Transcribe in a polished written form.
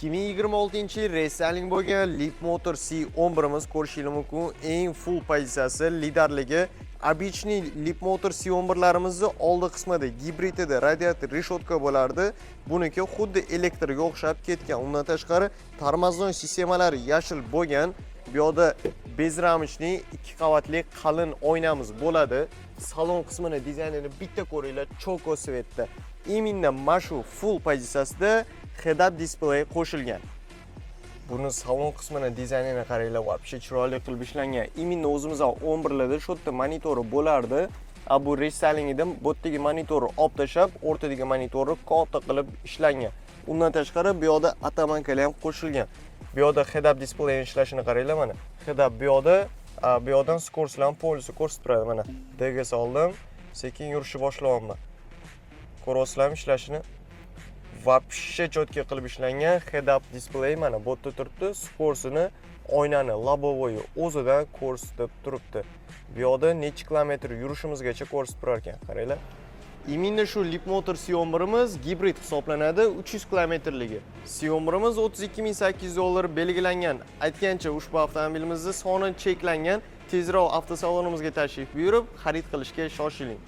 2026 yil рестайлинг bo'lgan Leapmotor C11imiz, ko'rishingiz mumkin, eng full pozitsiyasi, lidarligi. Обычный Leapmotor C11larimizni oldi qismida gibridida radiator решетка bo'lardi. Buniki xuddi elektrga o'xshab ketgan. Undan tashqari, тормозной sistemalari yashil bo'lgan. Bu yoqda безрамочный ikki qavatli qalin oynamiz bo'ladi. Salon qismini dizaynini bitta ko'ringlar, choco цвет da. Именно mana shu full pozitsiyasida head-up display qo'shilgan. Buni salon qismini dizaynini qaranglar, вообще chiroyli qilib ishlangan. Именно o'zimizda 11larda shu yerda monitori bo'lardi. A bu рестайлинг ida bu yerdagi monitorni olib tashlab, o'rtadagi monitorni katta qilib ishlangan. Undan tashqari, bu yoqda оттоманка lar ham qo'shilgan. Bu yoqda head-up display ishlashini qaranglar, mana. Head-up bu yoqda, bu yoqdan скорость larni полностью ko'rsatib turadi, mana. D ga soldim, sekin yurishni boshlayapman. Ko'ryapsizlarmi ishlashini? Вообще четкий qilib ishlangan head-up display, mana bu yerda turibdi, скорость ini oynani лобовой o'zidan ko'rsatib turibdi. Bu yoqda necha kilometr yurishimizgacha ko'rsatib turar ekan, qaranglar. Именно shu Leapmotor C11imiz gibrid hisoblanadi, 300 kilometrligi. C11imiz 32 800 dollar belgilangan. Aytgancha, ushbu avtomobilimizni soni cheklangan. Tezroq avtosalonimizga tashrif buyurib, xarid qilishga shoshiling.